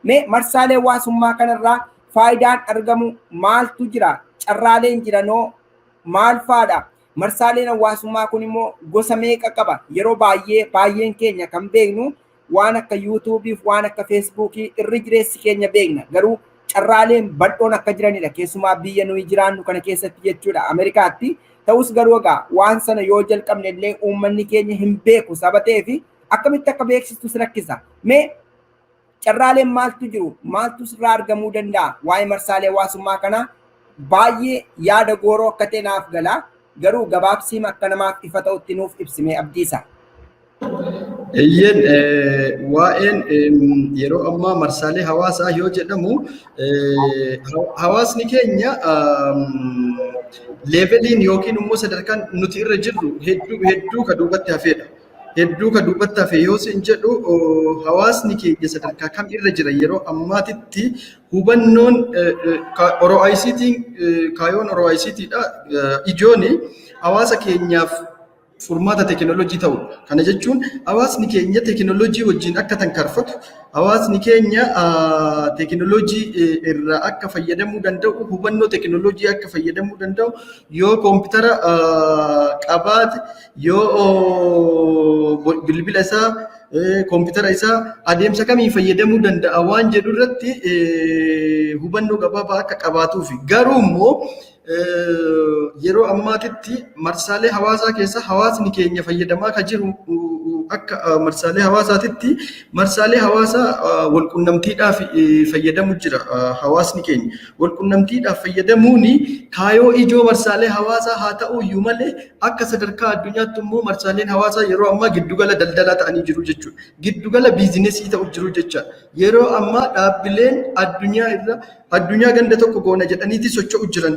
Mee marsaalee hawaasummaa kanarraa faayidaan argamu maaltu jira? Carraaleen jiranoo maal faadha? Marsaaleen hawaasummaa kun immoo gosa meeqa qaba? Yeroo baay'ee baay'een keenya kan beeknu waan akka yuutuubiif waan akka feesbuukii irri jireessi keenya beekna. Garuu carraaleen bal'oon akka jiranidha. Keessumaa biyya nuyi jiraannu kana keessatti jechuudha Ameerikaatti. Ta'us garuu egaa waan sana yoo jalqabne illee uummanni keenya hin beeku saba ta'eef akkamitti akka beeksistus rakkisa. Mee carraaleen maaltu jiru? Maaltu sirraa argamuu danda'a? Waa'ee marsaalee hawaasummaa kanaa baay'ee yaada gooroo akka ta'e naaf gala. Garuu gabaabsiima akka namaaf ifa ta'utti nuuf ibsimee Abdiisa. Eeyyeen, waa'een yeroo ammaa marsaalee hawaasaa yoo jedhamu, hawaasni keenya leveliin yookiin immoo sadarkaan nuti irra jirru hedduu hedduu ka duubatti hafeedha. Hedduu ka duubatti hafe yoo sin jedhu, hawaasni keenya sadarkaa kam irra jira yeroo ammaatitti? Hubannoon Oro ICT'n, kaayoon Oro ICTdha ijooni hawaasa keenyaaf furmaata teekinooloojii ta'udha. Kana jechuun hawaasni keenya teekinooloojii wajjin akka tankarfatu, hawaasni keenya teekinooloojii irraa akka fayyadamuu danda'u, hubannoo teekinooloojii akka fayyadamuu danda'u, yoo koompitara qabaate, yoo bilbila isaa, koompitara isaa adeemsa kamiin fayyadamuu danda'a waan jedhu irratti hubannoo gabaabaa akka qabaatuufi. Garuu immoo yeroo ammaatitti marsaalee hawaasaa keessa hawaasni keenya fayyadamaa kan jiru, akka marsaalee hawaasaatitti marsaalee hawaasaa walqunnamtiidhaaf fayyadamu jira hawaasni keenya. Walqunnamtiidhaaf fayyadamuun kaayoo ijoo marsaalee hawaasaa haa ta'u iyyuu malee, akka sadarkaa addunyaatti immoo marsaaleen hawaasaa yeroo ammaa giddugala daldalaa ta'anii jiru jechuudha. Giddugala biizinesii ta'u jiru jecha. Yeroo ammaa dhaabbileen addunyaa irra addunyaa ganda tokko goona jedhaniiti socho'u jiran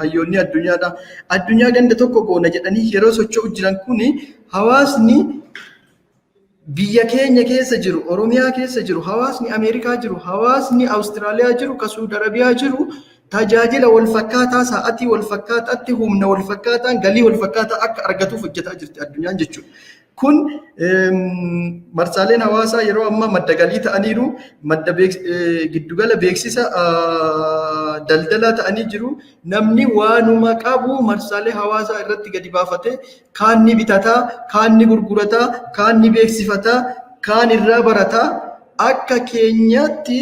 hayyoonni addunyaadha. Addunyaa ganda tokko goona jedhanii yeroo socho'u jiran kuni, hawaasni biyya keenya keessa jiru, Oromiyaa keessa jiru, hawaasni Ameerikaa jiru, hawaasni Awustiraaliyaa jiru, ka Suudi Arabiyaa jiru tajaajila wal fakkaataa sa'atii wal fakkaataatti, humna wal fakkaataan, galii wal fakkaataa akka argatuuf hojjetaa jirti addunyaan jechuudha. Kun marsaaleen hawaasaa yeroo ammaa madda galii ta'aniiru, madda giddugala beeksisa daldalaa ta'anii jiru. Namni waanuma qabu marsaalee hawaasaa irratti gadi baafatee kaan ni bitataa, kaan ni gurgurataa, kaan ni beeksifataa, kaan irraa barataa. Akka keenyaatti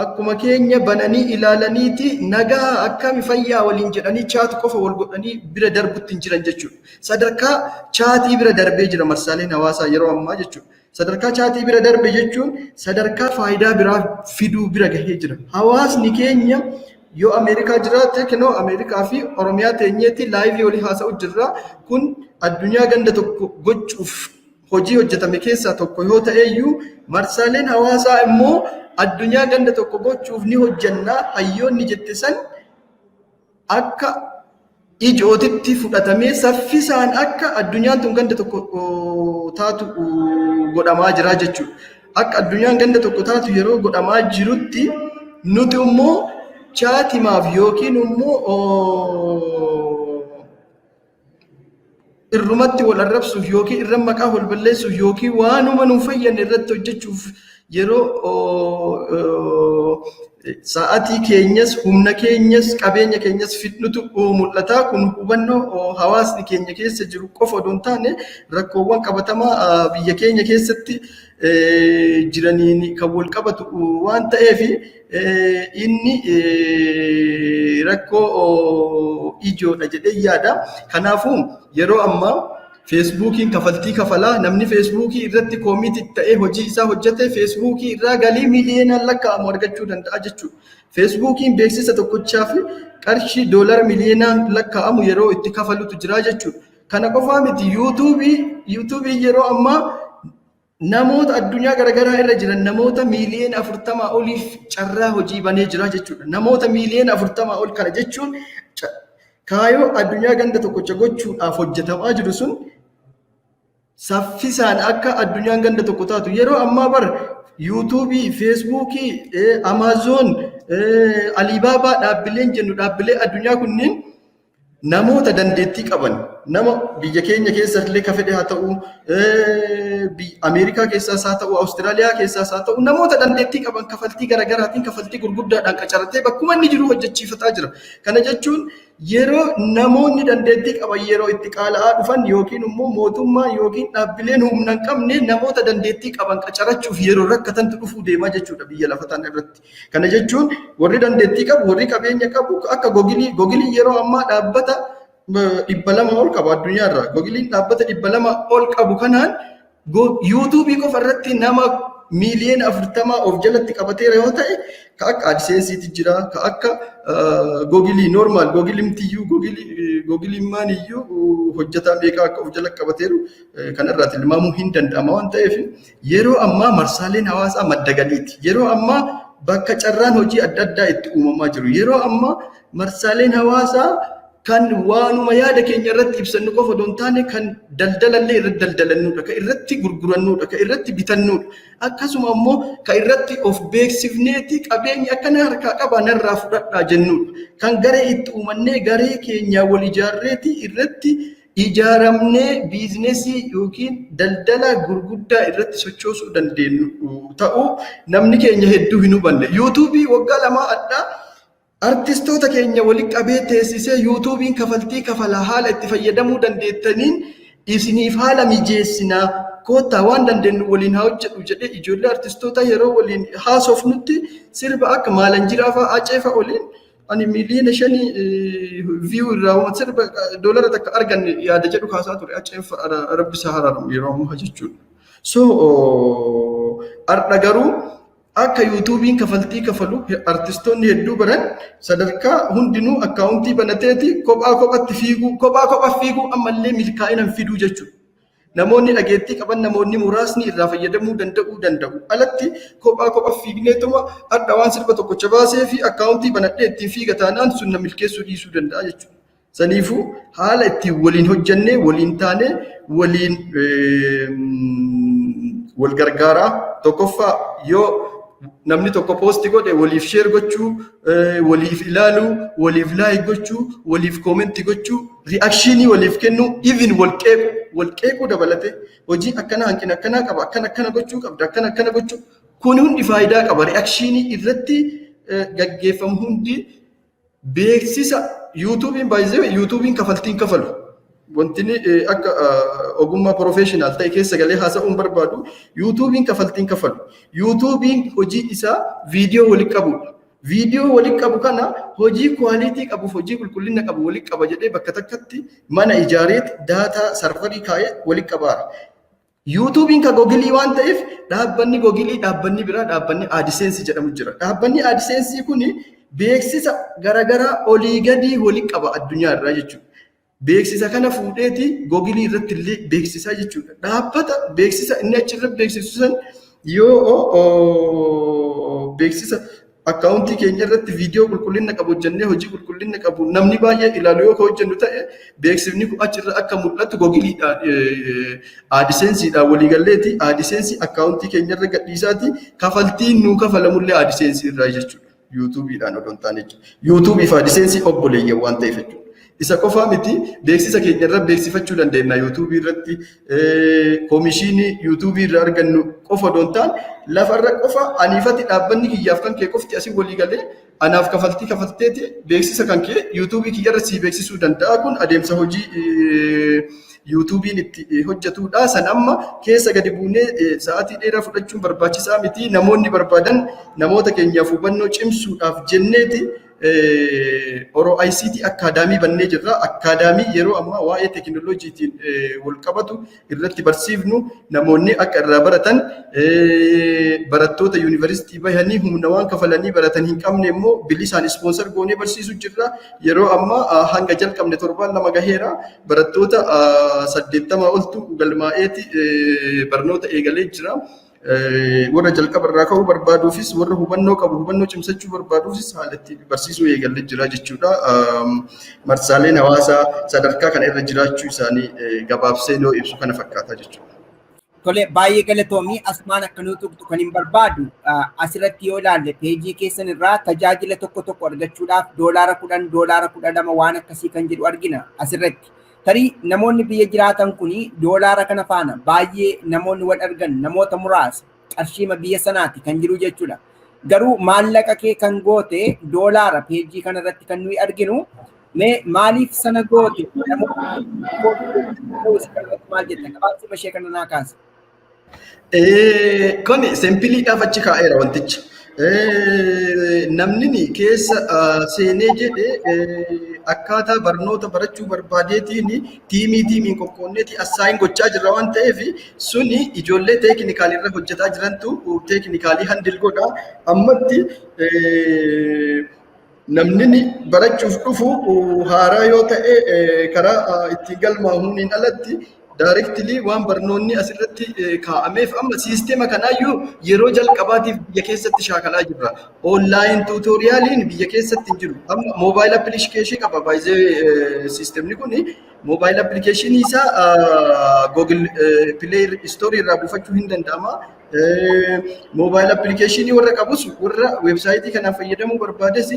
akkuma keenya bananii ilaalaniiti nagaa akkami fayyaa waliin jedhanii chat qofa wal godhanii bira darbutti hin jiran jechuudha. Sadarkaa chatii bira darbee jira marsaaleen hawaasaa yeroo ammaa jechuudha. Sadarkaa chatii bira darbe jechuun sadarkaa faayidaa biraa fiduu bira gahee jira. Hawaasni keenya yoo Ameerikaa jiraate, kinoo Ameerikaa fi Oromiyaa teenyeetti live walii haasa'u jirra. Kun addunyaa ganda tokko gochuuf hojii hojjetame keessaa tokko yoo ta'eyyuu, marsaaleen hawaasaa immoo addunyaa ganda tokko gochuuf ni hojjannaa hayyoonni jette san akka ijootitti fudhatamee saffisaan akka addunyaan tun ganda tokko taatu godhamaa jira jechuudha. Akka addunyaan ganda tokko taatu yeroo godhamaa jirutti, nuti immoo chatimaaf yookiin immoo irrumatti wal arrabsuuf yookiin irra maqaa wal balleessuuf yookiin waanuma nu fayyadne irratti hojjechuuf yeroo sa'atii keenyas, humna keenyas, qabeenya keenyas fidnutu mul'ata. Kun hubannoo hawaasni keenya keessa jiru qofa odoo hin taane, rakkoowwan qabatamaa biyya keenya keessatti jiraniin kan wal qabatu waan ta'eef, inni rakkoo ijoodha jedhee yaada. Kanaafuu yeroo ammaa Feesbuukiin kafaltii kafalaa, namni Feesbuukii irratti commit ta'ee hojii isaa hojjete Feesbuukii irraa galii miiliyoonaan lakkaa'amu argachuu danda'a jechuudha. Feesbuukiin beeksisa tokkochaa fi qarshii doolara miiliyoonaan lakkaa'amu yeroo itti kafalutu jira jechuudha. Kana qofaa miti, yuutuubii yeroo ammaa namoota addunyaa garaagaraa irra jiran namoota miiliyoona 40 oliif carraa hojii banee jira jechuudha. Namoota miiliyoona 40 ol kana jechuun kaayoo addunyaa ganda tokkocha gochuudhaaf hojjetamaa jiru sun saffisaan akka addunyaan ganda tokko taatu yeroo ammaa bara Yuutuubii, Feesbuukii, Amaazoon, Aliibaabaa dhaabbileen jennu, dhaabbilee addunyaa kunniin Namoota dandeettii qaban, nama biyya keenya keessa illee ka fedhe haa ta'u, Ameerikaa keessaas haa ta'u, Awustiraaliyaa keessaas haa ta'u, namoota dandeettii qaban kafaltii garaagaraatiin, kafaltii gurguddaadhaan qacaratee bakkuma inni jiru hojjechiifataa jira. Kana jechuun yeroo namoonni dandeettii qaban yeroo itti qaala'aa dhufan yookiin immoo mootummaan yookiin dhaabbileen humna hin qabne namoota dandeettii qaban qacarachuuf yeroo rakkatantu dhufuu deemaa jechuudha biyya lafa tana irratti. Kana jechuun warri dandeettii qabu, warri qabeenya qabu akka Googilii, Googilii yeroo ammaa dhaabbata 200 ol qaba addunyaarra. Googiliin dhaabbata 200 ol qabu kanaan YouTubeii qofa irratti nama miiliyoona 40 of jalatti qabateera yoo ta'e, ka akka AdSense'iiti jira, ka akka Googilii normal, Googilii Googilii Googiliin maaniyyuu hojjetaa meeqaa akka of jala qabateeru kanarraa tilmaamuu hin danda'ama waan ta'eef, yeroo ammaa marsaaleen hawaasaa madda galiiti. Yeroo ammaa bakka carraan hojii adda addaa itti uumamaa jiru. Yeroo ammaa marsaaleen hawaasaa kan waanuma yaada keenya irratti ibsannu qofa osoo hin taane, kan daldalallee irratti daldalannudha, kan irratti gurgurannudha, kan irratti bitannudha. Akkasuma immoo kan irratti of beeksifneeti qabeenya akkana harkaa qaba, narraa fudhadhaa jennudha. Kan garee itti uumannee, garee keenya wal ijaarreeti irratti ijaaramnee biizinesii yookiin daldala gurguddaa irratti sochoosuu dandeenyu ta'uu namni keenya hedduu hin hubanne. YouTubeii waggaa 2 addaa artistoota keenya walitti qabee teessisee, YouTubeiin kafaltii kafalaa, haala itti fayyadamuu dandeettaniin isiniif haala mijeessinaa, koottaa waan dandeenyu waliin haa hojjedhu jedhee ijoollee artistoota yeroo waliin haasofnutti, sirba akka Maalan Jiraa fa'aa, Acee fa'a waliin ani miiliyoona 5 view irraa sirba doolara 1 arganne yaada jedhu kaasaa ture Aceen fa'a, rabbi isaa haraaramu, yeroo ammaa jechuudha. So har'a garuu akka YouTubeiin kafaltii kafalu artistoonni hedduu baran, sadarkaa hundinuu accountii banateeti kophaa kophatti fiiguu, kophaa kopha fiiguu ammallee milkaa'ina hin fiduu jechuudha. Namoonni dhageettii qaban, namoonni muraasni irraa fayyadamuu danda'uu danda'u. Alatti kophaa kopha fiigneetuma har'a waan sirba tokkocha baasee fi accountii banadhee ittiin fiiga taanaan, sun na milkeessuu dhiisuu danda'a jechuudha. Saniifuu haala ittiin waliin hojjannee, waliin taanee, waliin wal gargaaraa, tokkoffaa yoo namni tokko post godhe waliif share gochuu, waliif ilaaluu, waliif like gochuu, waliif comment gochuu, reactionii waliif kennuu, even wal qeequu, wal qeequu dabalatee, hojii akkana hanqina akkanaa qaba, akkana akkana gochuu qabda, akkana akkana gochuu, kun hundi faayidaa qaba. Reactionii irratti gaggeeffamu hundi beeksisa YouTubeiin baay'ee, YouTubeiin kafaltiin kafalu. Wanti akka ogummaa professional ta'e keessa galee haasa'uun barbaadu, YouTubeiin kafaltiin kafalu. YouTubeiin hojii isaa viidiyoo walitti qabudha. Viidiyoo walitti qabu kana hojii quality qabuuf hojii qulqullina qabu walitti qaba jedhee bakka takkatti mana ijaareet data serverii kaa'ee walitti qabaara. YouTubeiin ka Googilii waan ta'eef, dhaabbanni Googilii, dhaabbanni biraa, dhaabbanni AdSense jedhamu jira. Dhaabbanni AdSense kun beeksisa garaagaraa olii gadii walitti qaba addunyaa irraa jechuudha. Beeksisa kana fuudheeti Googilii irratti illee beeksisaa jechuudha. Dhaabbata beeksisa inni achirra beeksisu san yoo beeksisa accountii keenya irratti viidiyoo qulqullina qabu hojjennee, hojii qulqullina qabu namni baay'ee ilaalu yoo ka hojjennu ta'e, beeksifni kun achirra akka mul'atu Googiliidhaan, AdSenseidhaan waliigalleeti AdSense accountii keenya irra gadhiisaati kafaltiin nuu kafalamullee AdSense irraa jechuudha. YouTubeiidhaan odoo hin taane jechuudha. YouTubeii fi AdSense obboleeyyan waan ta'eef jechuudha. Isa qofaa miti, beeksisa keenya irra beeksifachuu dandeenya YouTubeii irratti, commissionii YouTubeii irraa argannu qofa odoo hin taane, lafarra qofa aniifati dhaabbanni kiyyaaf kan kee qofti asii walii galee anaaf kafaltii kafalteeti beeksisa kan kee YouTubeii kiyyarra sii beeksisuu danda'a. Kun adeemsa hojii YouTubeiin itti hojjetudha. San amma keessa gadi buunee sa'aatii dheeraa fudhachuun barbaachisaa miti. Namoonni barbaadan, namoota keenyaaf hubannoo cimsuudhaaf jenneeti Oro ICT Academy bannee jirra. Academy yeroo ammaa waa'ee teekinooloojiitiin wal qabatu irratti barsiifnu, namoonni akka irraa baratan, barattoota yuunivarsiitii bahanii humna waan kafalanii baratan hin qabne immoo bilisaan sponsor goonee barsiisu jirra. Yeroo ammaa hanga jalqabne torbaan 2 gaheera. Barattoota 80 oltu galmaa'eeti barnoota eegalee jira. Warra jalqaba irraa ka'uu barbaaduufis, warra hubannoo qabu hubannoo cimsachuu barbaaduufis haala itti barsiisuu eegallee jira jechuudha. Marsaaleen hawaasaa sadarkaa kana irra jiraachuu isaanii gabaabsee yoo ibsu kana fakkaata jechuudha. Tole, baay'ee galatoomii. Asumaan akka nu tuqxu kan hin barbaadu, asirratti yoo ilaalle peejii keessan irraa tajaajila tokko tokko argachuudhaaf $10, $12 waan akkasii kan jedhu argina asirratti. Tarii namoonni biyya jiraatan kuni doolaara kana faana baay'ee namoonni wal argan namoota muraasa, qarshiima biyya sanaati kan jiru jechuudha. Garuu maallaqa kee kan goote doolaara peejii kanarratti kan nuyi arginu. Mee maaliif sana goote? Namoonni maal jetta? Gabaabsima ishee kana naa kaasa. Kun simpleiidhaaf achi kaa'eera wanticha. Namni keessa seenee jedhe akkaataa barnoota barachuu barbaadeetiin teamii teamiin qoqqoonneeti assign gochaa jirra waan ta'eef, suni ijoollee technicalii irra hojjetaa jirantu technicalii handle godha. Ammatti namni barachuuf dhufu haaraa yoo ta'e karaa ittiin galmaa'uun alatti directly waan barnoonni asirratti kaa'ameef, amma siistema kanaayyuu yeroo jalqabaatiif biyya keessatti shaakalaa jirra. Online tutorialiin biyya keessatti hin jiru. Amma mobile applicationii qaba baay'ee siistemni kun. Mobile applicationii isaa Google Play Store irraa buufachuu hin danda'ama. Mobile applicationii warra qabus, warra websiteii kanaan fayyadamuu barbaades,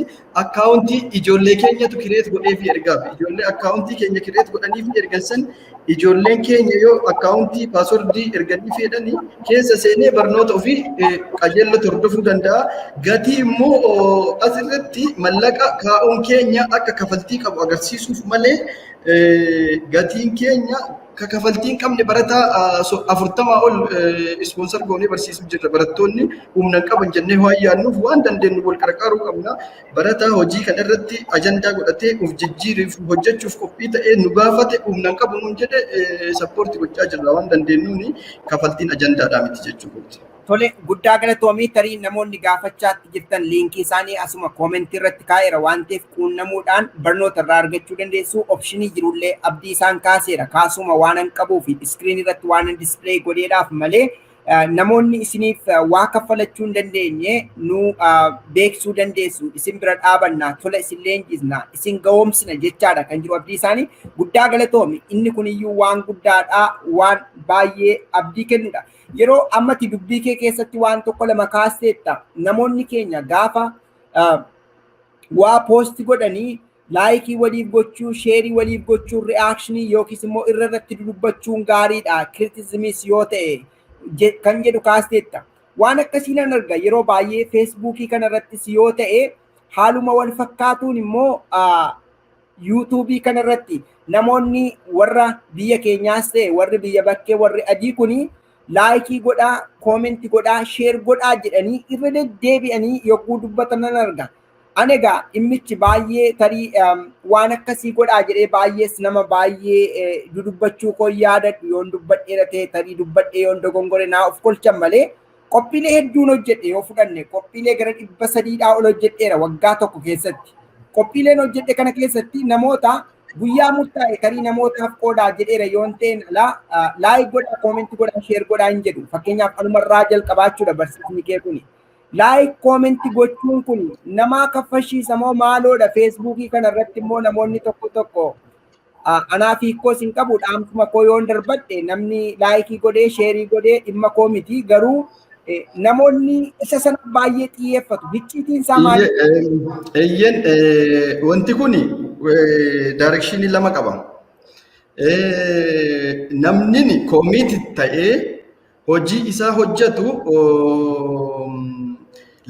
accountii ijoollee keenyatu create godhee fi ergaaf. Ijoollee accountii keenya create godhanii fi ergan san, ijoolleen keenya yoo accountii passwordii erganii fedhanii keessa seenee barnoota ofii qajeellotti hordofuu danda'a. Gatii immoo asirratti mallaqa kaa'uun keenya akka kafaltii qabu agarsiisuuf malee, gatiin keenya ka kafaltii hin qabne barataa 40 ol sponsor goonee barsiisuu jirra. Barattoonni humna hin qaban jennee waan yaadnuuf waan dandeenyu wal qarqaaruu qabna. Barataa hojii kana irratti ajandaa godhatee of jijjiiruuf hojjechuuf qophii ta'ee nu gaafate, humna hin qabu nuun jedhe, support gochaa jirra waan dandeenyuuni. Kafaltiin ajandaadhaa miti jechuudha. Tole, guddaa galatoomii. Tarii namoonni gaafachaatti jirtan linkii isaanii asuma commentii irratti kaa'eera waan ta'eef, quunnamuudhaan barnoota irraa argachuu dandeessu. Optionii jirullee abdii isaan kaaseera. Kaasuma waan hin qabuu fi screen irratti waan hin display godheedhaaf malee, namoonni isiniif waa kaffalachuu hin dandeenye nu beeksisuu dandeessu. Isin bira dhaabannaa, tola isin leenjisna, isin gahoomsina jechaadha kan jiru abdii isaanii. Guddaa galatoomi. Inni kuniyyuu waan guddaadha, waan baay'ee abdii kennudha. Yeroo ammatti dubbii kee keessatti waan tokko lama kaasteetta. Namoonni keenya gaafa waa post godhanii likeii waliif gochuu, shareii waliif gochuu, reactionii yookiis immoo irra irratti dubbachuun gaariidha. Criticismis yoo ta'e kan jedhu kaasteetta. Waan akkasii nan arga yeroo baay'ee Facebookii kanarrattis yoo ta'e, haaluma wal fakkaatuun immoo YouTubeii kanarratti namoonni warra biyya keenyaas ta'e warri biyya bakkee, warri adii kuni likeii godhaa, commentii godhaa, share godhaa jedhanii irra deddeebi'anii yogguu dubbatan nan arga. Ani egaa dhimmichi baay'ee tarii waan akkasii godhaa jedhee baay'ees nama baay'ee dudubbachuu koo yaadadhu. Yoon dubbadheera ta'e, tarii dubbadhee yoon dogongore naa of kolchan malee, qophiilee hedduun hojjedhe yoo fudhanne, qophiilee gara 300dhaa ol hojjedheera waggaa tokko keessatti. Qophiileen hojjedhe kana keessatti namoota guyyaa murtaa'e tarii namootaaf qoodaa jedheera yoon ta'een alaa, like godhaa, commentii godhaa, share godhaa hin jedhu. Fakkeenyaaf anumarraa jalqabaachuudha barsiisni kee kuni. Like commentii gochuun kun namaa kaffashiisa moo maaloodha? Facebookii kana irratti immoo namoonni tokko tokko, anaaf hiikkoos hin qabu, dhaamsuma koo yoon darbadhe namni likeii godhee shareii godhee dhimma koo miti, garuu namoonni isa sana baay'ee xiyyeeffatu. Icciitiin isaa maali? Eeyyen, wanti kun directionii lama qaba. Namni commit ta'ee hojii isaa hojjetu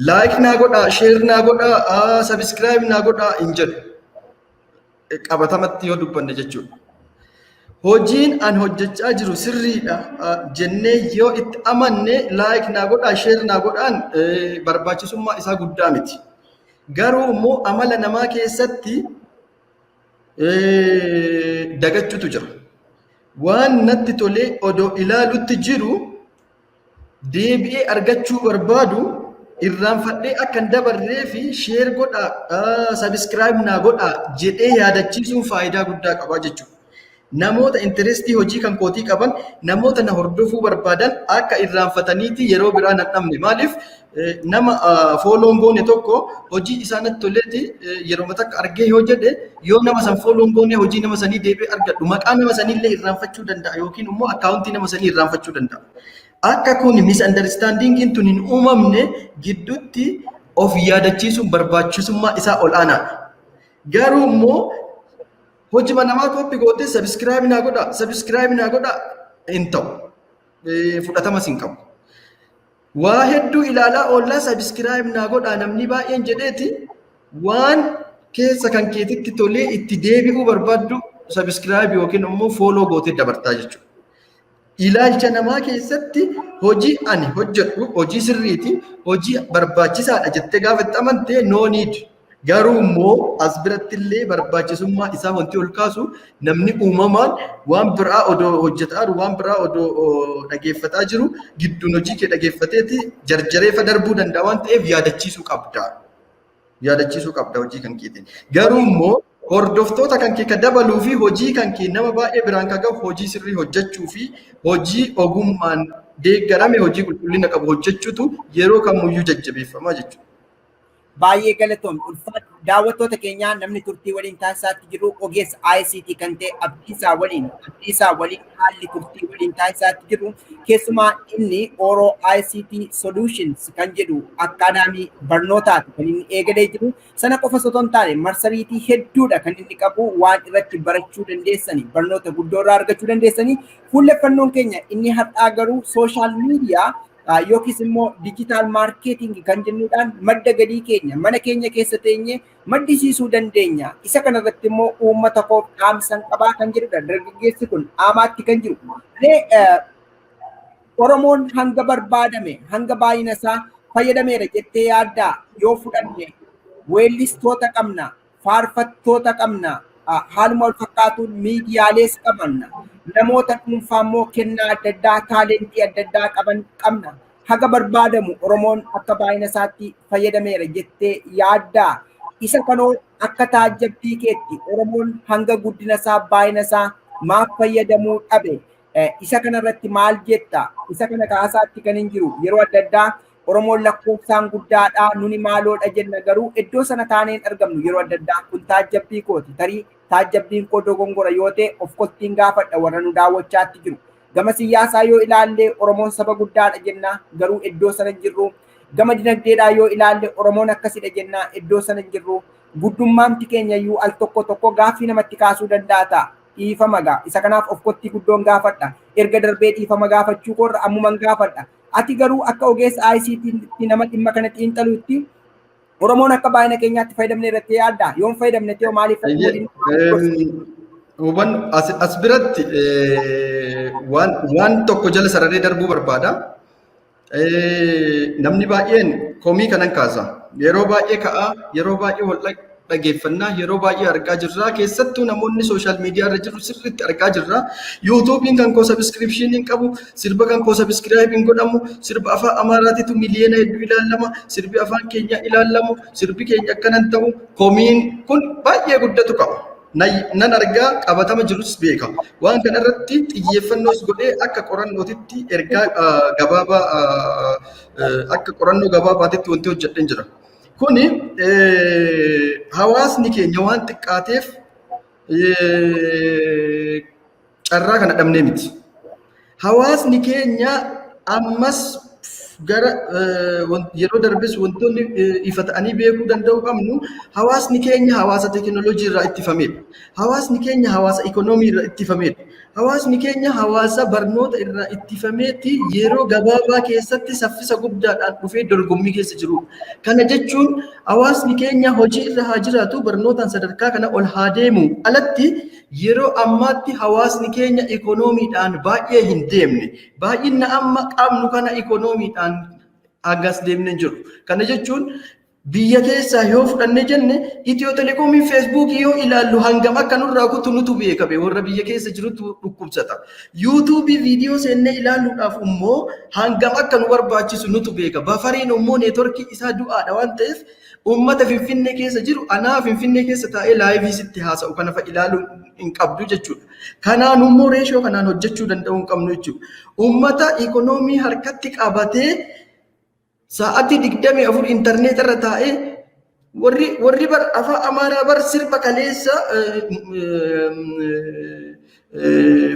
like naa godhaa, share naa godhaa, subscribe naa godhaa hin jedhu. Qabatamatti yoo dubbanne jechuudha. Hojiin an hojjechaa jiru sirriidha jennee yoo itti amanne, like naa godhaa, share naa godhaan barbaachisummaa isaa guddaa miti. Garuu immoo amala namaa keessatti dagachuutu jira. Waan natti tolee odoo ilaalutti jiru deebi'ee argachuu barbaadu irraanfadhee akka hin dabarree fi share godhaa, subscribe naa godhaa jedhee yaadachiisuun faayidaa guddaa qabaa jechuudha. Namoota interestii hojii kan kootii qaban, namoota na hordofuu barbaadan akka irraanfataniiti yeroo biraa nan dhabne. Maaliif, nama follow n goone tokko hojii isaa natti toleeti yeroo takka argee yoo jedhe, yoo nama san follow n goone, hojii nama sanii deebi'ee argadhu, maqaa nama saniillee irraanfachuu danda'a yookiin immoo akkaawuntii nama sanii irraanfachuu danda'a. Akka kun misunderstandingiin tun hin uumamne gidduutti of yaadachiisuun barbaachisummaa isaa ol aanaadha. Garuu immoo hojii namaa copy gootee "Subscribe naa godha, subscribe naa godha" hin ta'u. Fudhatamas hin qabu. Waa hedduu ilaalaa oollaa "Subscribe naa godha" namni baay'een jedheeti, waan keessa kan keetitti tolee itti deebi'uu barbaaddu subscribe yookiin immoo follow gootee dabartaa jechuudha. Ilaalcha namaa keessatti hojii ani hojjedhu hojii sirriiti, hojii barbaachisaadha jettee gaafa itti amante, no need. Garuu immoo as biratti illee barbaachisummaa isaa wanti ol kaasu, namni uumamaan waan biraa odoo hojjetaa jiru, waan biraa odoo dhageeffataa jiru, gidduun hojii kee dhageeffateeti jarjareefa darbuu danda'a waan ta'eef yaadachiisuu qabda. Yaadachiisuu qabda hojii kan keetiin. Garuu immoo hordoftoota kan kee ka dabaluu fi hojii kan kee nama baay'ee biraan ka gahu hojii sirrii hojjechuu fi hojii ogummaan deeggarame, hojii qulqullina qabu hojjechuutu yeroo kamuyyuu jajjabeeffamaa jechuudha. Baay'ee galatoom, ulfaatu. Daawwattoota keenyaa, namni turtii waliin taasisaatti jiru ogeessa ICT kan ta'e Abdiisaa waliin. Abdiisaa waliin haalli turtii waliin taasisaatti jiru, keessumaa inni Oro ICT Solutions kan jedhu akkaadaamii barnootaati kan inni eegalee jiru. Sana qofa osoo hin taane, marsariitii hedduudha kan inni qabu, waan irratti barachuu dandeessanii, barnoota guddoo irraa argachuu dandeessanii. Fuulleffannoon keenya inni har'aa garuu social media yookiis immoo digital marketing kan jennuudhaan madda galii keenya mana keenya keessa teenyee maddisiisuu dandeenya. Isa kanarratti immoo uummata koof dhaamsan qabaa kan jedhudha. Dargaggeessi kun dhaamaatti kan jiru. Oromoon hanga barbaadame, hanga baay'ina isaa fayyadameera jettee yaaddaa? Yoo fudhanne, weellistoota qabna, faarfattoota qabna, haaluma wal fakkaatuun miidiyaalees qabna. Namoota dhuunfaa immoo kennaa adda addaa, talentii adda addaa qaban qabna. Haga barbaadamu Oromoon akka baay'ina isaatti fayyadameera jettee yaaddaa? Isa kanoo akka taajjabbii keetti Oromoon hanga guddina isaa, baay'ina isaa maaf fayyadamuu dhabe? Isa kanarratti maal jetta? Isa kana kaasaatti kan hin jiru, yeroo adda addaa Oromoon lakkoofsaan guddaadha, nuni maaloodha jenna, garuu iddoo sana taaneen argamnu yeroo adda addaa. Kun taajjabbii kooti. Tarii taajjabbiin koo dogongora yoo ta'e, of kottiin gaafadha warra nu daawwachaatti jiru. Gama siyaasaa yoo ilaalle, Oromoon saba guddaadha jenna, garuu iddoo sana hin jirru. Gama dinagdeedhaa yoo ilaalle, Oromoon akkasidha jenna, iddoo sana hin jirru. Guddummaamti keenya iyyuu al tokko tokko gaaffii namatti kaasuu danda'a ta'a. Dhiifama gaa. Isa kanaaf of kottii guddoon gaafadha. Erga darbee dhiifama gaafachuu koorra ammuman gaafadha. Ati garuu akka ogeessa ICT nama dhimma kana xiinxaluutti, Oromoon akka baay'ina keenyaatti fayyadamne irratti yaadda? Yoon fayyadamne ta'e, maaliif? Hubannu as biratti waan tokko jala sararee darbuu barbaada. Namni baay'een komii kanan kaasa. Yeroo baay'ee ka'aa, yeroo baay'ee wal dhageeffannaa, yeroo baay'ee argaa jirra. Keessattuu namoonni social media irra jiru sirriitti argaa jirra. "YouTubeiin kan koo subscriptionii qabu, sirba kan koo subscribe hin godhamu, sirba afaan Amaaraatitu miliyoona hedduu ilaalama, sirbi afaan keenyaa ilaalamu, sirbi keenya akkanan ta'u." Komiin kun baay'ee guddatu qaba. Nan argaa, qabatama jirus beeka. Waan kana irratti xiyyeeffannoos godhee akka qorannootitti ergaa gabaabaa, akka qorannoo gabaabaatitti wanti hojjedheen jira. Kuni hawaasni keenya waan xiqqaateef carraa kana dhabnee miti. Hawaasni keenya ammas gara yeroo darbes wantoonni ifa ta'anii beekuu danda'u qabnu, hawaasni keenya hawaasa teekinooloojii irraa ittifamedha. Hawaasni keenya hawaasa ikoonoomii irraa ittifamedha. Hawaasni keenya hawaasa barnoota irraa ittifameeti yeroo gabaabaa keessatti saffisa guddaadhaan dhufee dorgommii keessa jirudha. Kana jechuun hawaasni keenya hojii irra haa jiraatu, barnootaan sadarkaa kana ol haa deemu alatti, yeroo ammaatti hawaasni keenya ikoonomiidhaan baay'ee hin deemne. Baay'ina amma qabnu kana ikoonomiidhaan hagas deemnee jiru. Kana jechuun Biyya keessaa yoo fudhanne jenne, Itiyoo Telekoomiin Feesbuukii yoo ilaallu hangam akka nurraa kutu nutu beeka, warra biyya keessa jirutu dhukkubsata. Yuutuubii viidiyoo seennee ilaaluudhaaf immoo hangam akka nu barbaachisu nutu beeka. Buffer iin immoo neetworkii isaa du'aadha waan ta'eef, uummata Finfinnee keessa jiru, anaa Finfinnee keessa taa'ee live ii sitti haasa'u kana fa'a ilaaluu hin qabdu jechuudha. Kanaan immoo ratio kanaan hojjechuu danda'uu hin qabnu jechuudha. Uummata ikonoomii harkatti qabatee sa'aatii 24 intarneet irra taa'ee, warri bar afaan Amaaraa bar sirba kaleessa,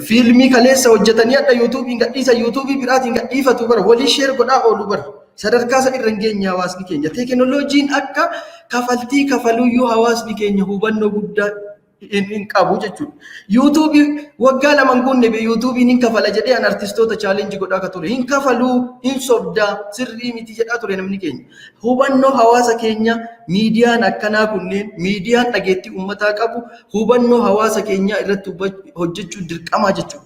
fiilmii kaleessa hojjetanii hadha yuutuubiin gadhiisa, yuutuubii biraatiin gadhiifatu, bara walii share godhaa oolu. Bara sadarkaa isa irra hin geenye hawaasni keenya. Teekinooloojiin akka kafaltii kafaluyyuu hawaasni keenya hubannoo guddaa hin qabu jechuudha. Yuutuubii waggaa 2 hin guunne be yuutuubiin hin kafala jedhee an artistoota challenge godhaa akka ture. Hin kafaluu, hin sobdaa, sirrii miti jedhaa ture namni keenya. Hubannoo hawaasa keenya, miidiyaan akkanaa kunneen, miidiyaan dhageettii uummataa qabu, hubannoo hawaasa keenyaa irratti hojjechuun dirqamaa jechuudha.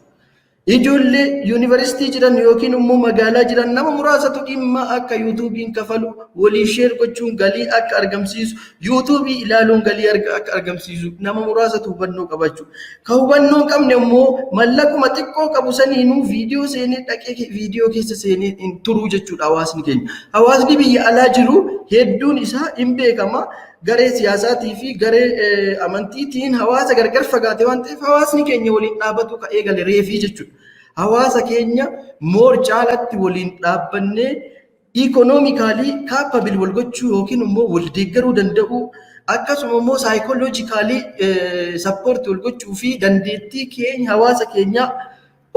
Ijoollee yuunivarsiitii jiran yookiin immoo magaalaa jiran nama muraasatu dhimma akka yuutuubiin kafalu, waliif share gochuun galii akka argamsiisu, yuutuubii ilaaluun galii akka argamsiisu nama muraasatu hubannoo qabachuu. Ka hubannoo hin qabne immoo mallaquma xiqqoo qabu saniinuu viidiyoo seenee dhaqee viidiyoo keessa seenee hin turuu jechuudha hawaasni keenya. Hawaasni biyya alaa jiru hedduun isaa hin beekama. Garee siyaasaatii fi garee amantiitiin hawaasa gargar fagaate waan ta'eef, hawaasni keenya waliin dhaabbatu ka eegale reefii jechuudha. Hawaasa keenya more caalatti waliin dhaabbannee economically capable wal gochuu yookiin immoo wal deeggaruu danda'u, akkasuma immoo psychologically support wal gochuu fi dandeettii keenya hawaasa keenya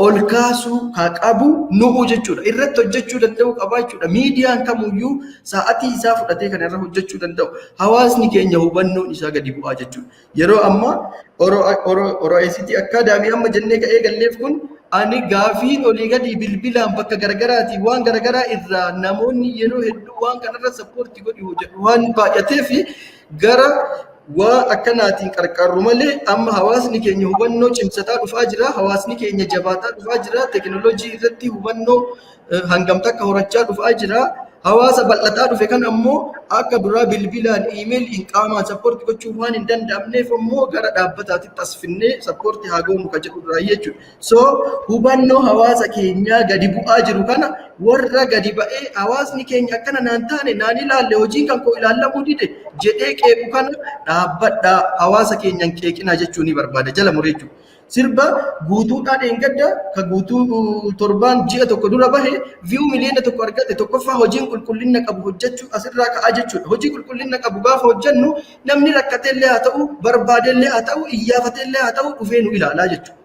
ol kaasuu ka qabu nu'u jechuudha. Irratti hojjechuu danda'u qaba jechuudha. Miidiyaan kamuyyuu sa'atii isaa fudhatee kan irra hojjechuu danda'u. Hawaasni keenya hubannoon isaa gadi bu'aa jechuudha. Yeroo ammaa Oro ICT Academy amma jennee ka'ee galleef kun, ani gaafiin olii gadi bilbilaan bakka garaagaraatii waan garaagaraa irraa namoonni yeroo hedduu waan kanarra support godhi hojjedhu waan baay'atee fi gara waa akkanaatiin qarqarru malee, amma hawaasni keenya hubannoo cimsataa dhufaa jira. Hawaasni keenya jabaataa dhufaa jira. Teekinooloojii irratti hubannoo hangam takka horachaa dhufaa jira. Hawaasa bal'ataa dhufe kan ammoo akka duraa bilbilaan, iimeeliin, qaamaan support gochuun waan hin danda'amneef immoo gara dhaabbataatitti as finnee support haa goonu ka jedhu irraa jechuudha. So hubannoo hawaasa keenyaa gadi bu'aa jiru kana, warra gadi ba'ee hawaasni keenya akkana naan taane, naan ilaalle, hojiin kan koo ilaallamuu dide jedhee qeequ kana, dhaabbadhaa, hawaasa keenyan qeeqinaa jechuu ni barbaada jala muree jechuudha. Sirba guutuudhaan eengadda ka guutuu torbaan ji'a tokko dura bahe view 1 miliyoona argate. Tokkoffaa, hojiin qulqullina qabu hojjechuu asirraa ka'aa jechuudha. Hojii qulqullina qabu gaafa hojjennu, namni rakkateellee haa ta'u, barbaadellee haa ta'u, iyyaafateellee haa ta'u, dhufee nu ilaalaa jechuudha.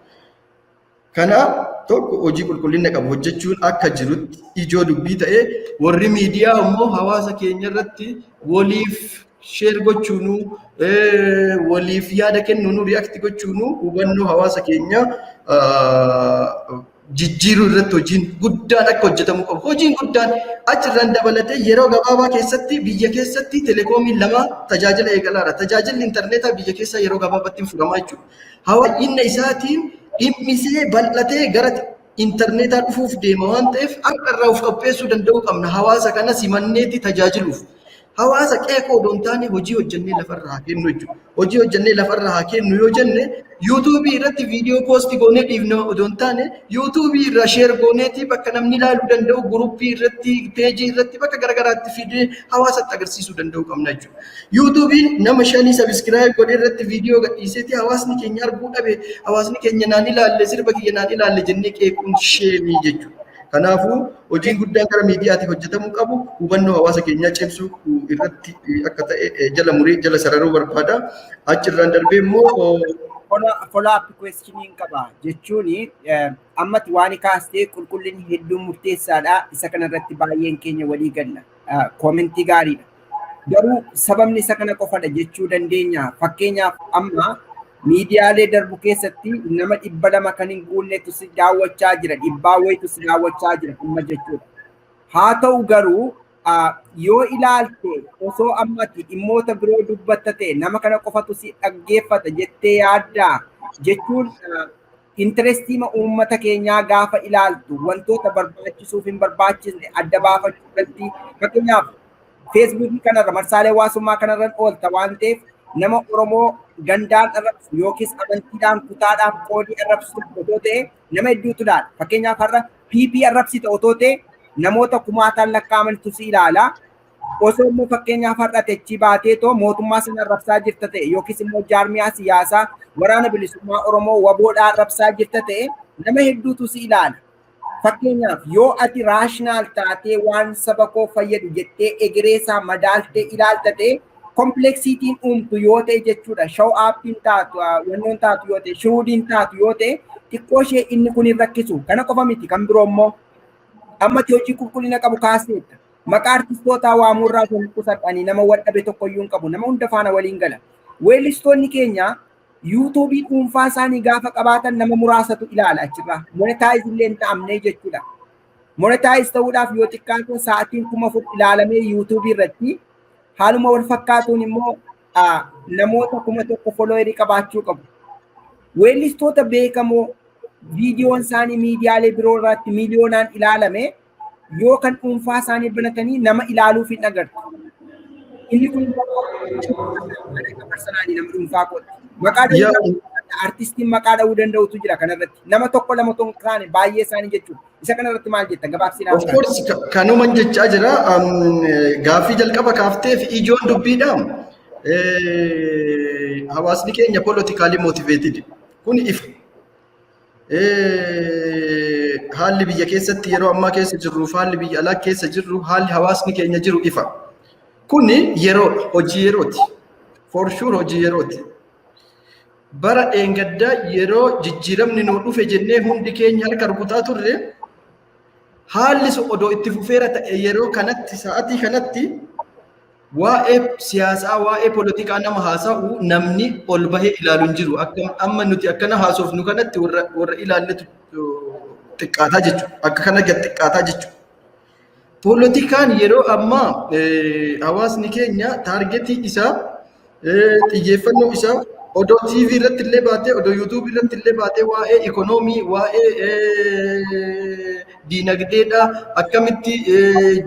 Kanaaf tokko hojii qulqullina qabu hojjechuun akka jirutti ijoo dubbii ta'ee, warri miidiyaa immoo hawaasa keenya irratti waliif share gochuunuu, waliif yaada kennuunuu, react gochuunuu hubannoo hawaasa keenyaa jijjiiruu irratti hojiin guddaan akka hojjetamuu qabu. Hojiin guddaan achirraan dabalatee, yeroo gabaabaa keessatti biyya keessatti telekoomiin lama tajaajila eegalaadha. Tajaajilli intarneetaa biyya keessaa yeroo gabaabaatti furamaa jechuudha. Hawaasni isaatiin dhimmisee bal'atee gara intarneetaa dhufuuf deema waan ta'eef, akka irraa of qopheessuu danda'uu qabna hawaasa kana simanneetti tajaajiluuf. Hawaasa qeeqoo odoo hin taane, hojii hojjennee lafarra haa kennu jechuudha. Hojii hojjennee lafarra haa kennu yoo jenne, yuutuubii irratti viidiyoo post goonee dhiifne odoo hin taane, yuutuubii irra share gooneeti bakka namni ilaaluu danda'u, guruppii irratti, peejii irratti, bakka garagaraatti fidee hawaasatti agarsiisuu danda'uu qabna jechuudha. Yuutuubiin nama shanii subscribe godhee irratti viidiyoo gadhiiseeti hawaasni keenya arguu dhabe, hawaasni keenya naan ilaalle, sirba kiyya naan ilaalle jennee qeequun shame jechuudha. Kanaafuu hojiin guddaan gara miidiyaatiin hojjetamuu qabu hubannoo hawaasa keenyaa cimsuu irratti akka ta'e jala muree jala sararuu barbaada. Achirraan darbee immoo Follow up questioning qaba jechuun, ammatti waan kaastee qulqullinni hedduu murteessaadha. Isa kanarratti baay'een keenya walii galla. Comment ii gaariidha. Garuu sababni isa kana qofadha jechuu dandeenya. Fakkeenyaaf, amma miidiyaalee darbu keessatti nama 200 kan hin guunnetu si daawwachaa jira. Dhibbaa wayitu si daawwachaa jira amma jechuudha. Haa ta'u garuu, yoo ilaalte, osoo ammatti dhimmoota biroo dubbatta ta'e, nama kana qofatu si dhaggeeffata jettee yaaddaa? Jechuun interest iima uummata keenyaa gaafa ilaaltu, wantoota barbaachisuuf hin barbaachisne adda baafachuu irratti, fakkeenyaaf Feesbuukii kanarra, marsaalee hawaasummaa kanarra oolta waan ta'eef, nama Oromoo gandaan arrabsu yookiis amantiidhaan, kutaadhaan qoodii arrabsu otoo ta'e nama hedduutu ilaala. Fakkeenyaaf, har'a PP arrabsita otoo ta'e namoota kumaataan lakkaa'amantu si ilaala. Osoo immoo fakkeenyaaf har'a techii baatee too mootummaa sana arrabsaa jirta ta'e yookiis immoo jaarmiyaa siyaasaa Waraana Bilisummaa Oromoo WBOdhaa arrabsaa jirta ta'e nama hedduutu si ilaala. Fakkeenyaaf, yoo ati rational taatee waan saba koo fayyadu jettee egereesaa madaaltee ilaalta ta'e, complexityn uumtu yoo ta'e jechuudha. Show upiin taatu, wannoon taatu yoo ta'e, shrewdiin taatu yoo ta'e, xiqqoo ishee inni kun hin rakkisu. Kana qofa miti, kan biroo immoo ammatti hojii qulqullina qabu kaaseetta. Maqaa artistootaa waamuurraa kan qusadhanii nama wal dhabe tokkoyyuu hin qabu. Nama hunda faana waliin gala. Weellistoonni keenya YouTubeii dhuunfaa isaanii gaafa qabaatan nama muraasatu ilaala achirraa. Monetize illee hin ta'amne jechuudha. Monetize ta'uudhaaf yoo xiqqaatu sa'aatiin 4000 ilaalamee YouTubeii irratti, haaluma wal fakkaatuun immoo namoota 1000 followerii qabaachuu qabu. Weellistoota beekamoo viidiyoon isaanii miidiyaalee biroo irratti miiliyoonaan ilaalame yoo kan dhuunfaa isaanii banatanii nama ilaaluuf hin agartu. Inni kun personally nama dhuunfaa kooti. Maqaa artistiin maqaa dha'uu danda'utu jira kanarratti. Nama tokko lama tokko taane baay'ee isaanii jechuudha. Isa kanarratti maal jetta gabaabsinaa? Of course, kanuman jechaa jira. Gaaffii jalqaba kaafteef ijoon dubbiidha. Hawaasni keenya politically motivated. Kun ifa. Haalli biyya keessatti yeroo ammaa keessa jirru, haalli biyya alaa keessa jirru, haalli hawaasni keenya jiru ifa. Kuni yeroo hojii yerooti. For sure, hojii yerooti. Bara dheengaddaa yeroo jijjiiramni nuu dhufe jennee hundi keenya harka rukutaa turre, haalli sun odoo itti fufeera ta'e, yeroo kanatti, sa'atii kanatti waa'ee siyaasaa, waa'ee poolitikaa nama haasa'u namni ol bahee ilaalu hin jiru. Akka amma nuti akkana haasofnu kanatti warra ilaalletu xiqqaataa jechuudha. Akka kana gad xiqqaataa jechuudha. Poolitikaan yeroo ammaa hawaasni keenya targetii isaa, xiyyeeffannoo isaa odoo TV irratti illee baatee, odoo YouTube irratti illee baatee waa'ee ikonoomii, waa'ee diinagdeedha, akkamitti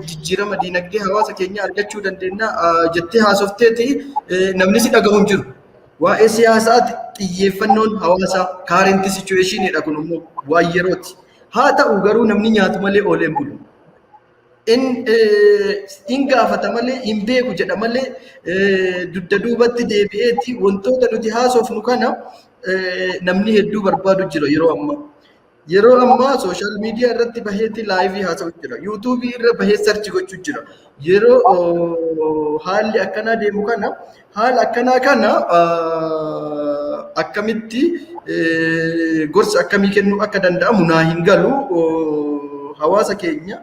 jijjiirama diinagdee hawaasa keenya argachuu dandeenya jettee haasofteeti namni si dhagahu hin jiru. Waa'ee siyaasaati xiyyeeffannoon hawaasaa, current situationiidha, kun immoo waan yerooti. Haa ta'u garuu namni nyaatu malee oolee hin bulu. In gaafata malee, hin beeku jedha malee, dugda duubatti deebi'eeti wantoota nuti haasofnu kana namni hedduu barbaadu jira yeroo ammaa. Yeroo ammaa social media irratti baheeti liveii haasa'u jira. YouTubeii irra bahee search gochuu jira. Yeroo haalli akkanaa deemu kana, haala akkanaa kana akkamitti gorsa akkamii kennuu akka danda'amu naa hin galu. Hawaasa keenya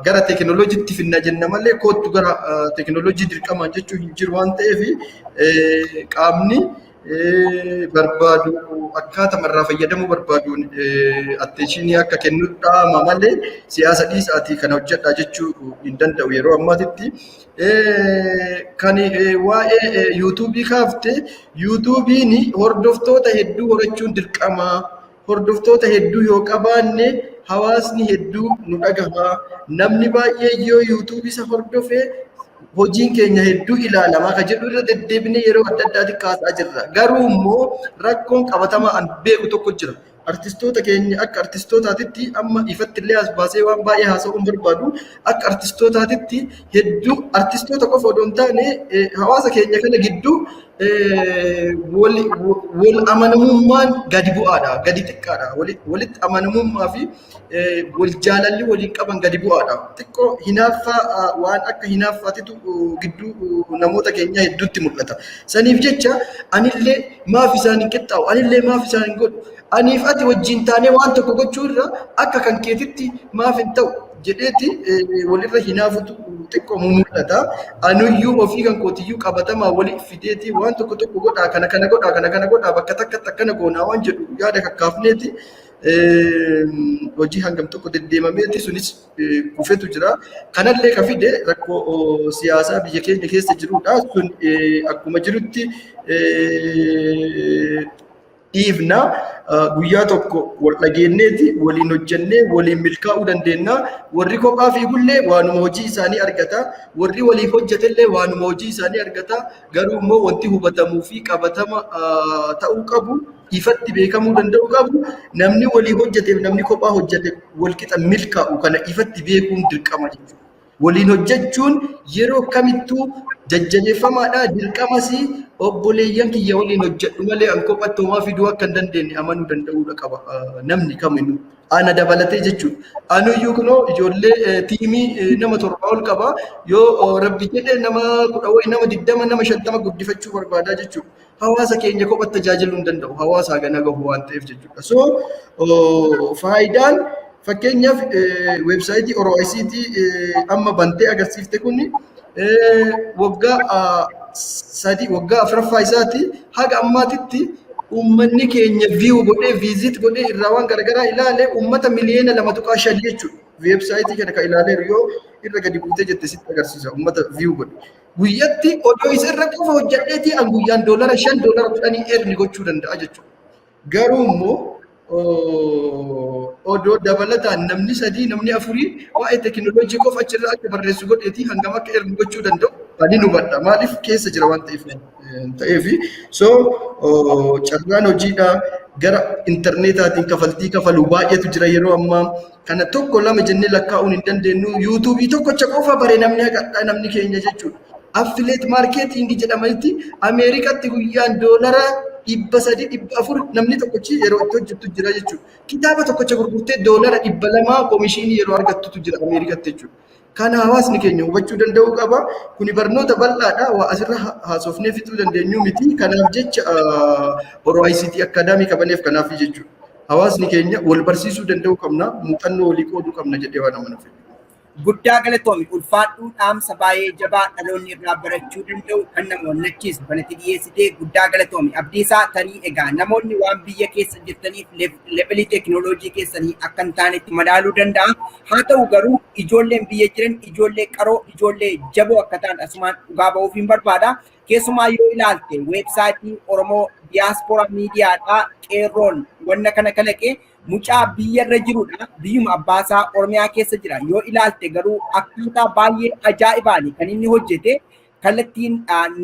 gara teekinooloojiitti finna jenna malee koottu gara teekinooloojii dirqamaan jechuun hin jiru waan ta'eef, qaamni barbaadu akkaataa irraa fayyadamuu barbaaduun attentionii akka kennu dhaama malee siyaasa dhiisaatii kana hojjedhaa jechuu hin danda'u yeroo ammaatitti. Kan waa'ee YouTubeii kaafte, YouTubeiin hordoftoota hedduu horachuun dirqama. Hordoftoota hedduu yoo qabaanne hawaasni hedduu nu dhagaha. Namni baay'ee yoo YouTubeii isa hordofe hojiin keenya hedduu ilaalamaa kan jedhu irra deddeebinee yeroo adda addaatti kaasaa jirra. Garuu immoo rakkoon qabatamaa an beeku tokko jira. Artistoota keenya akka artistootaatitti, amma ifatti illee as baasee waan baay'ee haasa'uu hin barbaadu. Akka artistootaatitti hedduu, artistoota qofa odoo hin taane hawaasa keenya kana gidduu wal amanamummaan gadi bu'aadha, gadi xiqqaadha. Walitti amanamummaa fi wal jaalalli waliin qaban gadi bu'aadha. Xiqqoo hinaaffaa, waan akka hinaaffaatitu gidduu namoota keenyaa hedduutti mul'ata. Saniif jecha anillee maaf isaan hin qixxaawu, anillee maaf isaan hin godhu, aniif ati wajjin taanee waan tokko gochuu irra akka kan keetitti maaf hin ta'u jedheeti walirra hinaafutu xiqqoo mul'ata. Anuyyuu ofii kan kootiyyuu qabatamaa wali fideeti waan tokko tokko godhaa, kana kana godhaa, kana kana godhaa, bakka takkatti akkana goonaa waan jedhu yaada kakkaafneeti hojii hangam tokko deddeemameeti sunis kufetu jira. Kanallee ka fide rakkoo siyaasaa biyya keenya keessa jirudha. Sun akkuma jirutti Dhiifna, guyyaa tokko wal dhageenyeeti waliin hojjennee waliin milkaa'uu dandeenya. Warri kophaa fiigullee waanuma hojii isaanii argata. Warri waliif hojjetellee waanuma hojii isaanii argata. Garuu immoo wanti hubatamuu fi qabatama ta'uu qabu, ifatti beekamuu danda'u qabu, namni walii hojjeteef namni kophaa hojjete walqixa milkaa'u, kana ifatti beekuun dirqama jechuudha. Waliin hojjechuun yeroo kamittuu jajjabeeffamaadha. Dirqamas obboleeyyan kiyya waliin hojjedhu malee an kophatti homaa fiduu akka hin dandeenye amanuu danda'uudha qaba namni kaminuu. Ana dabalatee jechuudha. Anuyyuu kunoo ijoollee tiimii nama 7 ol qaba. Yoo Rabbi jedhe nama 10 wayi, nama 20, nama 50 guddifachuu barbaadaa jechuudha. Hawaasa keenya kophatti tajaajiluu hin danda'u. Hawaasa gana gahu waan ta'eef jechuudha. So faayidaan fakkeenyaaf weebsaayitii Oro ICT amma bantee agarsiifte kun waggaa 3, waggaa afuraffaa isaati. Haga ammaatitti uummanni keenya view godhee, visit godhee, irraa waan garaagaraa ilaale uummata miliyoona 2.5 jechuudha. Weebsaayitii kana kan ilaaleeru yoo irra gadi buutee jette sitti agarsiisa uummata view godhe. Guyyatti odoo isa irra qofa hojjedheetii an guyyaan $5, $10 earn gochuu danda'a jechuudha. Garuu immoo odoo dabalataan namni sadii, namni afurii waa'ee teekinooloojii qofa achirraa akka barreessu godheetii hangam akka earn gochuu danda'u ani hubadha. Maaliif keessa jira waan ta'eef. So carraan hojiidha gara intarneetaatiin kafaltii kafalu baay'eetu jira yeroo ammaa. Kana tokko lama jennee lakkaa'uun hin dandeenyu. Yuutuubii tokkocha qofa bare namni haqadhaa namni keenya jechuudha. Affiliate marketing jedhamanitti Ameerikaatti guyyaan $300, 400 namni tokkochi yeroo itti hojjetu jira jechuudha. Kitaaba tokkocha gurgurtee $200 komishinii yeroo argattutu jira Ameerikaatti jechuudha. Kana hawaasni keenya hubachuu danda'uu qaba. Kuni barnoota bal'aadha. Waa asirra haasofnee fixuu dandeenyu miti. Kanaaf jecha Oro ICT Academy qabaneef kanaaf jechuudha. Hawaasni keenya wal barsiisuu danda'uu qabna. Muuxannoo walii qooduu qabna jedhee waan amanuuf. Guddaa galatoomi, ulfaadhuu. Dhaamsa baay'ee jabaa dhaloonni irraa barachuu danda'u kan nama onnachiisu kanatti dhiyeessitee guddaa galatoomi. Abdiisaa, tarii egaa namoonni waan biyya keessa jirtaniif levelii teekinooloojii keessanii akka hin taanetti madaaluu danda'a. Haa ta'u garuu ijoolleen biyya jiran ijoollee qaroo, ijoollee jaboo akka ta'an asumaan dhugaa ba'uuf hin barbaada. Keessumaa yoo ilaalte weebsaayitii Oromoo Diyaaspooraa Miidiyaadhaa qeerroon wanna kana kalaqee mucaa biyyarra jirudha. Biyyuma abbaasaa Oromiyaa keessa jira. Yoo ilaalte garuu akkaataa baay'ee ajaa'ibaani kan inni hojjete. Kallattiin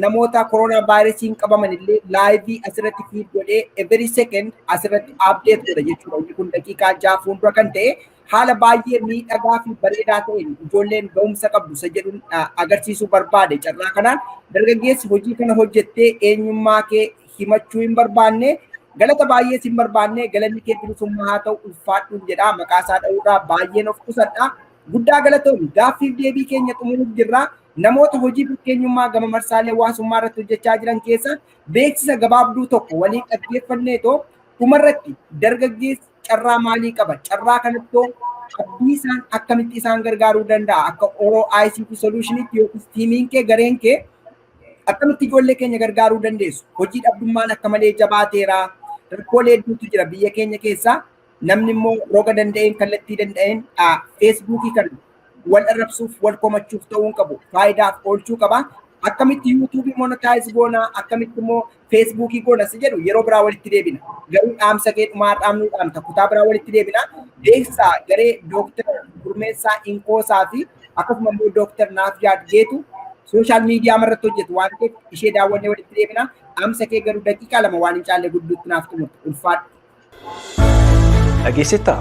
namoota koronaa vaayirasiin qabaman illee live asirratti feed godhee every second asirratti update godha jechuudha. Inni kun daqiiqaa 6 fuuldura kan ta'e haala baay'ee miidhagaa fi bareedaa ta'een ijoolleen ga'umsa qabdu isa jedhuun agarsiisuu barbaade. Carraa kanaan dargaggeessi hojii kana hojjettee eenyummaa kee himachuu hin barbaanne, galata baay'ee hin barbaanne, galanni kee bilisummaa haa ta'u, ulfaadhuun jedha. Maqaa isaa dha'uurraa baay'een of qusadha. Guddaa galatoomi. Gaaffiif deebii keenya xumuruuf jirra. Namoota hojii fakkeenyummaa gama marsaalee hawaasummaa irratti hojjechaa jiran keessa beeksisa gabaabduu tokko waliin dhaggeeffanneetoo dhumarratti dargaggeessi carraa maalii qaba? Carraa kanattoo abdii isaan akkamitti isaan gargaaruu danda'a? Akka Oro ICT Solutionitti yookiis tiimiin kee, gareen kee akkamitti ijoollee keenya gargaaruu dandeessu? Hojii dhabdummaan akka malee jabaateera. Rakkoolee hedduutu jira biyya keenya keessaa. Namni immoo roga danda'een, kallattii danda'een Feesbuukii kan wal arrabsuuf, wal komachuuf ta'uu hin qabu. Faayidaaf oolchuu qaba. Akkamitti yuutuubii monetize goona, akkamitti immoo Feesbuukii goona si jedhu yeroo biraa walitti deebina. Garuu dhaamsa kee dhumaa dhaamnuu dhaamta, kutaa biraa walitti deebina. Beeksisa garee Dooktar Gurmeessaa Inkoosaa fi akkasuma immoo Dooktar Naafyaad Geetu social media irratti hojjetu waan ta'eef ishee daawwannee walitti deebina. Dhaamsa kee garuu daqiiqaa 2 waan hin caalle gidduutti naaf xumurtu. Ulfaadhu. Dhageessettaa?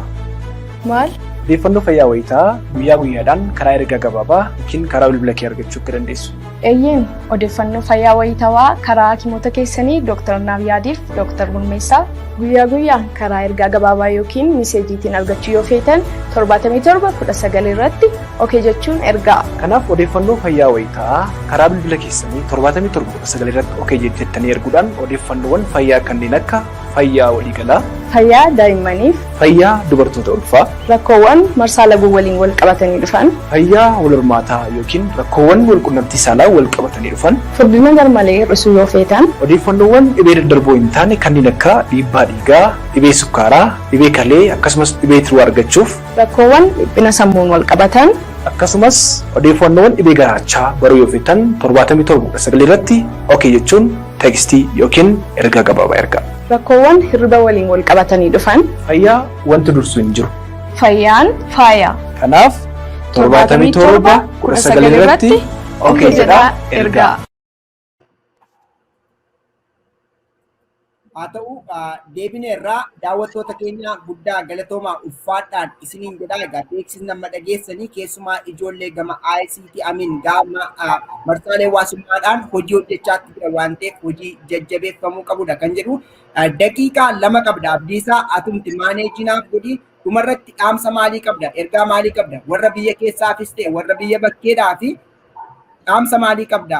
Maal? Odeeffannoo fayyaa wayitaa guyyaa guyyaadhaan karaa ergaa gabaabaa yookiin karaa bilbila kee argachuu akka dandeessu. Eeyyeen, odeeffannoo fayyaa wayitawaa karaa hakimoota keessanii Dr. Naafyaadiif Dr. Gurmeessaa guyyaa guyyaan karaa ergaa gabaabaa yookiin miseejiitiin argachuu yoo feetan 77 19 irratti okay jechuun ergaa. Kanaaf odeeffannoo fayyaa wayitaa karaa bilbila keessanii 77 19 irratti okay jettanii erguudhaan odeeffannoowwan fayyaa kanneen akka fayyaa waliigalaa, fayyaa daa'immaniif, fayyaa dubartoota ulfaa, rakkoowwan marsaa laguu waliin wal qabatanii dhufan, fayyaa wal hormaataa yookiin rakkoowwan wal qunnamtii saalaa wal qabatanii dhufan, furdina garmalee hir'isuu yoo feetan, odeeffannoowwan dhibee daddarboo hin taane kanneen akka dhiibbaa dhiigaa, dhibee sukkaaraa, dhibee kalee akkasumas dhibee tiruu argachuuf, rakkoowwan dhiphina sammuun wal qabatan, akkasumas odeeffannoowwan dhibee garaachaa baruu yoo feetan 77 19 irratti okay jechuun teekstii yookiin ergaa gabaabaa ergaa. Rakkoowwan hirriba waliin wal qabatanii dhufan. Fayyaa wanti dursu hin jiru. Fayyaan faaya. Kanaaf 77 19 irratti okay jedhaa ergaa. Haa ta'u, deebineerraa. Daawwattoota keenya, guddaa galatoomaa, ulfaadhaan isiniin jedhaa. Egaa beeksisni nama dhageessanii, keessumaa ijoollee gama ICT amiin gama marsaalee hawaasummaadhaan hojii hojjechaatti jira waan ta'eef, hojii jajjabeeffamuu qabudha kan jedhu. Daqiiqaa 2 qabda, Abdiisaa, atumti manage naaf godhi. Dhumarratti dhaamsa maalii qabda? Ergaa maalii qabda? Warra biyya keessaafis ta'e warra biyya bakkeedhaa fi dhaamsa maalii qabda?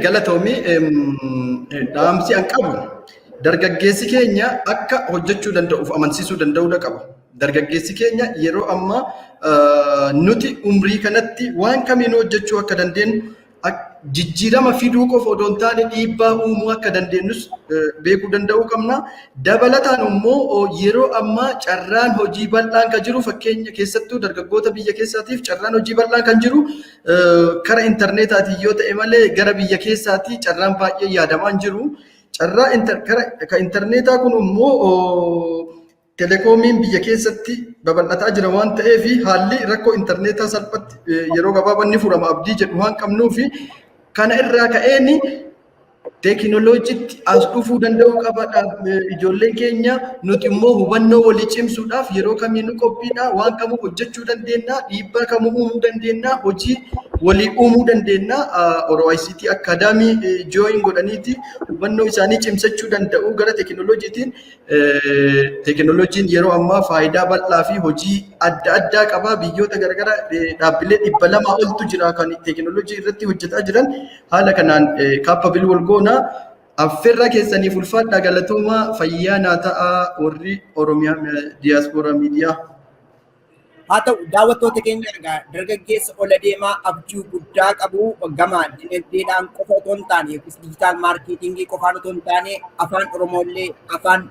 Galatoomii. Dhaamsi an qabu, dargaggeessi keenya akka hojjechuu danda'uuf amansiisuu danda'uudha qaba. Dargaggeessi keenya yeroo ammaa nuti umrii kanatti waan kamiinuu hojjechuu akka dandeenyu, jijjiirama fiduu qofa odoo hin taane dhiibbaa uumuu akka dandeenyus beekuu danda'uu qabna. Dabalataan immoo yeroo ammaa carraan hojii bal'aan kan jiru, fakkeenya keessattuu dargaggoota biyya keessaatiif carraan hojii bal'aan kan jiru kara intarneetaatiin yoo ta'e malee gara biyya keessaatii carraan baay'ee yaadamaa hin jiru. Carraa kara intarneetaa kun immoo telekoomiin biyya keessatti babal'ataa jira waan ta'eef, haalli rakkoo intarneetaa salphatti yeroo gabaabaa ni furama abdii jedhu waan qabnuuf, kana irraa ka'een teekinooloojiitti as dhufuu danda'uu qaba ijoolleen keenya. Nuti immoo hubannoo walii cimsuudhaaf yeroo kamiinuu qophiidha. Waan kamuu hojjechuu dandeenya, dhiibbaa kamuu uumuu dandeenya, hojii walii uumuu dandeenya. Oro ICT Academy join godhaniiti hubannoo isaanii cimsachuu danda'u gara teekinooloojiitiin. Teekinooloojiin yeroo ammaa faayidaa bal'aa fi hojii adda addaa qaba. Biyyoota garaagaraa dhaabbilee 200 oltu jira kan teekinooloojii irratti hojjetaa jiran. Haala kanaan capable wal goona. Affeerraa keessaniif ulfaadhaa, galatoomaa, fayyaa naa ta'a warri Oromiyaa Diyaaspooraa Miidiyaa. Haa ta'u, daawwattoota keenya, egaa dargaggeessa ol adeemaa abjuu guddaa qabu, gama dinagdeedhaan qofa otoo hin taane yookiis digital marketing qofaan otoo hin taane, afaan Oromooillee afaan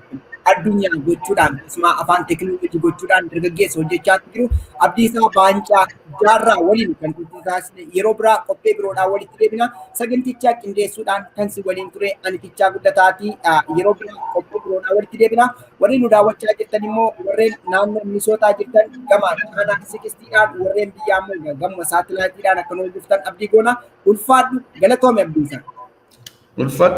addunyaa gochuudhaan, keessumaa afaan teekinooloojii gochuudhaan dargaggeessa hojjechaa jiru, Abdiisaa Baancaa Jaarraa waliin kan turtii taasisne. Yeroo biraa qophii biroodhaan walitti deebina. Sagantichaa qindeessuudhaan kan si waliin ture Anitichaa Guddataatii. Yeroo biraa qophii biroodhaan walitti deebina. Warri nu daawwachaa jirtan immoo, warreen naannoo Minisootaa jirtan gama channel 60dhaan, warreen biyyaa immoo gama saatalaayitiidhaan akka nu hordoftan abdii goona. Ulfaadhu, galatoome, Abdiisaa. Ulfaadhu.